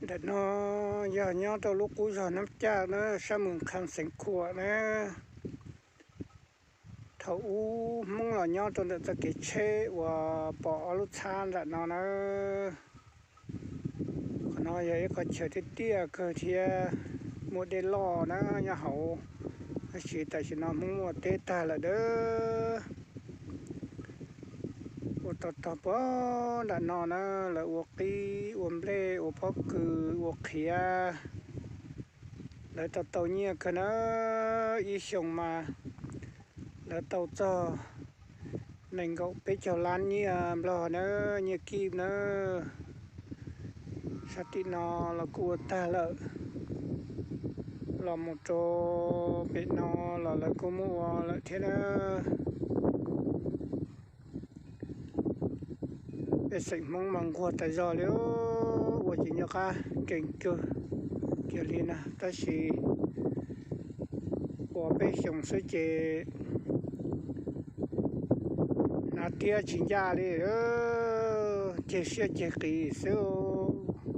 Ntawm no yog nyob rau lub qub zog Nab Caj na, sab moos Kham Xeev Khuam na. Thaum ub Hmoob los nyob rau ntawm txoj kev tsheb uas pom ob lub txhab nram no na. Qhov no yog ib qho chaw tiaj tiaj kawg thiab, muaj dej loj na nyob hauv, tab sis tam sim no Hmoob ua teb tag lawm dawb. Ua tog tog puag nram no na, lawv ua qib, ua nplej, ua pob kws, ua qhiav. Lawv tau tau nyiaj kawg na, ib xyoos mas lawv tau txog nees nkaum peb caug lab nyiaj Nplog na, nyiaj kib na. Sab tim no los kuj ua tag lawm, los mus rau pem no los lawv kuj muaj ua lawm thiab na. Pej xeem Hmoob mas nquag tas zog li, ua ces nco qab nkees kawg kiag li na, tab sis ua peb xyoos xwb ces hnav tiab tsis ncaj li, ceg siab ceg qis xwb.